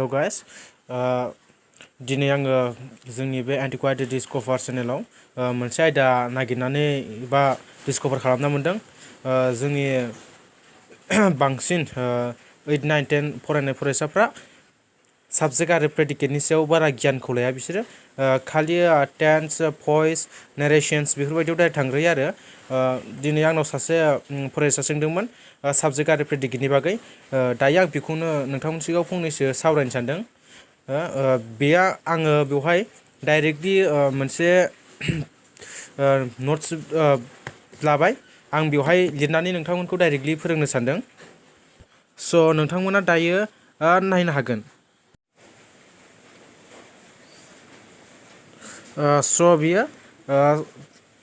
हेल' guys दिनै आङो जोंनि बे एन्टिक्वाइटेड डिस्कभार चेनेलाव मोनसे आयदा नागिरनानै बा डिस्कभार खालामना मोन्दों जोंनि बांसिन 8, 9, 10 फरायनाय फरायसाफ्रा साबजेक्ट आरो प्रेडिकेटनि सायाव बारा गियानखौ लाया बिसोरो खालि टेन्स भइस नारेशन्स बेफोरबायदियाव डाइरेक्ट थांग्रोयो आरो दिनै आंनाव सासे फरायसा सोंदोंमोन साबजेक्ट आरो प्रेडिकेटनि बागै दायो आं बेखौनो नोंथांमोननि सिगाङाव फंनैसो सावरायनो सानदों बेया आङो बेवहाय डाइरेक्टलि मोनसे नट्स लाबाय आं बेवहाय लिरनानै नोंथांमोनखौ डाइरेक्टलि फोरोंनो सानदों स' नोंथांमोना दायो नायनो हागोन स' बियो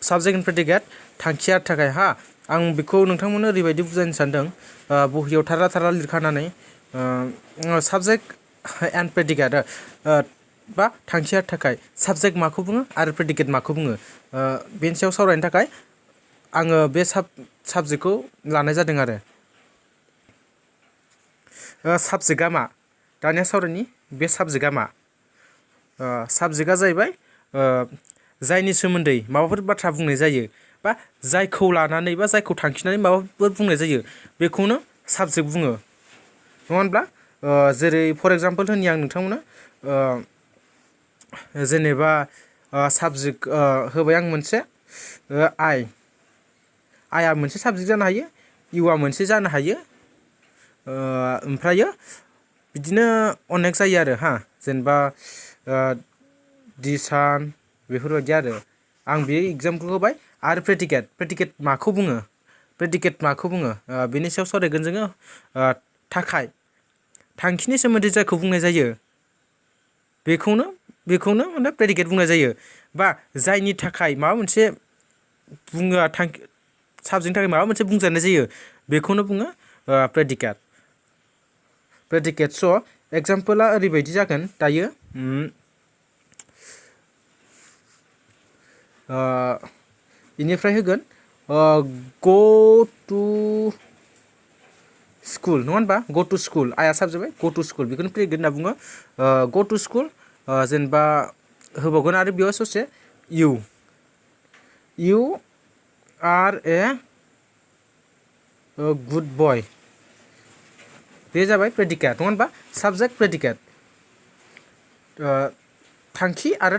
साबजेक्ट एन्ड प्रेडिकेट थांखि आरो थाखाय आं बेखौ नोंथांमोननो ओरैबायदि बुजायनो सानदों बहियाव थारा लिरखानानै साबजेक्ट एन्ड प्रेडिकेट बा थांखि आरो थाखाय साबजेक्ट माखौ बुङो आरो प्रेडिकेट माखौ बुङो बेनि सायाव सावरायनो थाखाय आङो बे साबजेक्टखौ लानाय जादों आरो साबजेक्टआ मा दानिया सावरायनि बे साबजेक्टआ मा साबजेक्टआ जाहैबाय जायनि सोमोन्दै माबाफोर बाथ्रा बुंनाय जायो बा जायखौ लानानै बा जायखौ थांखिनानै माबाफोर बुंनाय जायो बेखौनो साबजेक्ट बुङो नङा होनब्ला जेरै फर एग्जाम्पल होनि आं नोंथांमोननो जेनेबा साबजेक्ट होबाय आं मोनसे आइआ मोनसे साबजेक्ट जानो हायो इउआ मोनसे जानो हायो ओमफ्रायो अनेक जायो आरो जेनेबा दिसान बेफोरबायदि आरो आं बे एग्जामपोल होबाय आरो प्रेडिकेट माखौ बुङो बेनि सायाव सावरायगोन जोङो थाखाय थांखिनि सोमोन्दै जायखौ बुंनाय जायो बेखौनो माने प्रेडिकेट बुंनाय जायो बा जायनि थाखाय माबा मोनसे बुङो साबजेक्टनि थाखाय माबा मोनसे बुंजानाय जायो बेखौनो बुङो प्रेडिकेट स' एग्जाम्पोला ओरैबायदि जागोन दायो इनिफ्राय होगोन गो टु स्कुल नङा होनबा गो टु स्कुल आइआ साबजेक्ट गो टु स्कुल बेखौनो प्रेडिकेट होनना बुङो गो टु स्कुल जेनेबा होबावगोन आरो बेयाव ससे इउ आर ए गुड बय बे जाबाय प्रेडिकेट नङा होनबा साबजेक्ट प्रेडिकेट थांखि आरो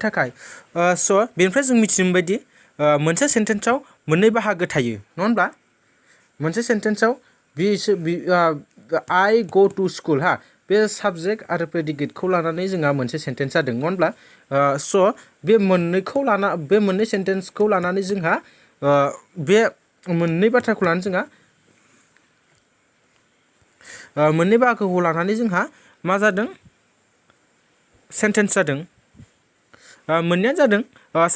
थाखाय स' बेनिफ्राय जों मिथिनो मोनबायदि मोनसे सेन्टेन्सआव मोननै बाहागो थायो नङा होनब्ला मोनसे सेन्टेन्सआव आइ गो टु स्कुल बे साबजेक्ट आरो प्रेडिकेटखौ लानानै जोंहा मोनसे सेन्टेन्स जादों नङा होनब्ला स' बे मोननै सेन्टेन्सखौ लानानै जोंहा बे मोननै बाथ्राखौ लानानै जोंहा मोननै बाहागोखौ लानानै जोंहा मा जादों सेन्टेन्स जादों मोननैया जादों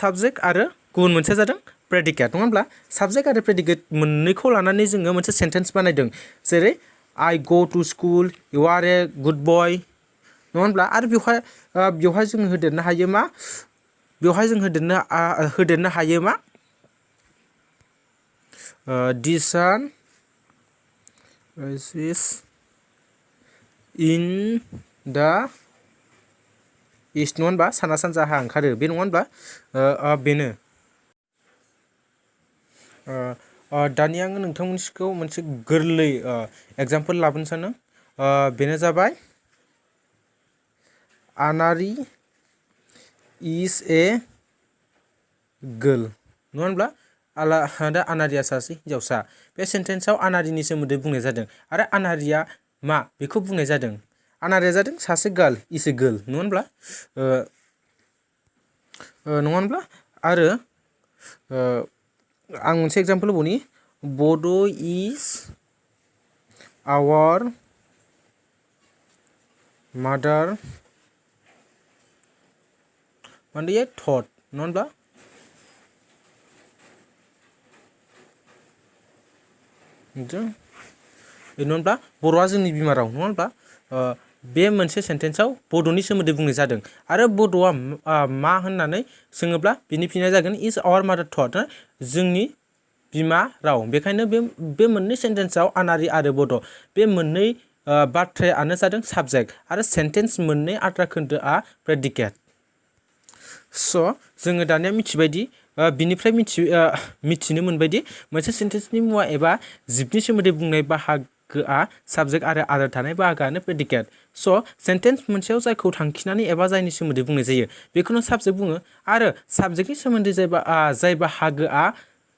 साबजेक्ट आरो गुबुन मोनसेया जादों प्रेडिकेट नङा होनब्ला साबजेक्ट आरो प्रेडिकेट मोननैखौ लानानै जोङो मोनसे सेन्टेन्स बानायदों जेरै I go to school you are a good boy नङा होनब्ला आरो बेवहाय जों होदेरनो हायो मा दिसान इज इन दा इस्ट नङा होनबा साना सानजाहा ओंखारो बे नङा होनबा बेनो दानिया आङो नोंथांमोनखौ मोनसे गोरलै एग्जाम्पोल लाबोनो सानो बेनो जाबाय आनारि इज ए गार्ल नङा होनब्ला आनारिया सासे हिन्जावसा बे सेन्टेन्सआव आनारिनि सोमोन्दै बुंनाय जादों आरो आनारिया मा बेखौ बुंनाय जादों आनारिया जादों सासे गार्ल इज ए गार्ल नङा होनब्ला आरो आं मोनसे एग्जाम्पोल होबावनि बड' इज आवार मादार माने थट नङा होनब्ला बर'आ जोंनि बिमा राव नङा होनब्ला बे मोनसे सेन्टेन्सआव बड'नि सोमोन्दै बुंनाय जादों आरो बड'आ मा होननानै सोङोब्ला बिनि फिननाया जागोन इज आवार मादार थट जोंनि बिमा राव। बेखायनो बे मोननै सेन्टेन्सआव आनारि आरो बड' बे मोननै बाथ्रायानो जादों साबजेक्ट आरो सेन्टेन्स मोननै आद्रा खोन्दोआ प्रेडिकेट। स' जोङो दानिया मिथिबायदि बिनिफ्राय मिथिनो मोनबायदि मोनसे सेन्टेन्सनि मुवा एबा जिबनि सोमोन्दै बुंनाय बाहागोआ साबजेक्ट आरो आद्रा थानाय बाहागोआनो प्रेडिकेट। स' सेन्टेन्स मोनसेयाव जायखौ थांखिनानै एबा जायनि सोमोन्दै बुंनाय जायो बेखौनो साबजेक्ट बुङो आरो साबजेक्टनि सोमोन्दै जाय बाहागोआ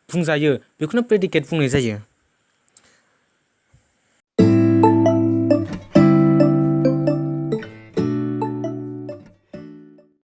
बुंजायो बेखौनो प्रेडिकेट बुंनाय जायो।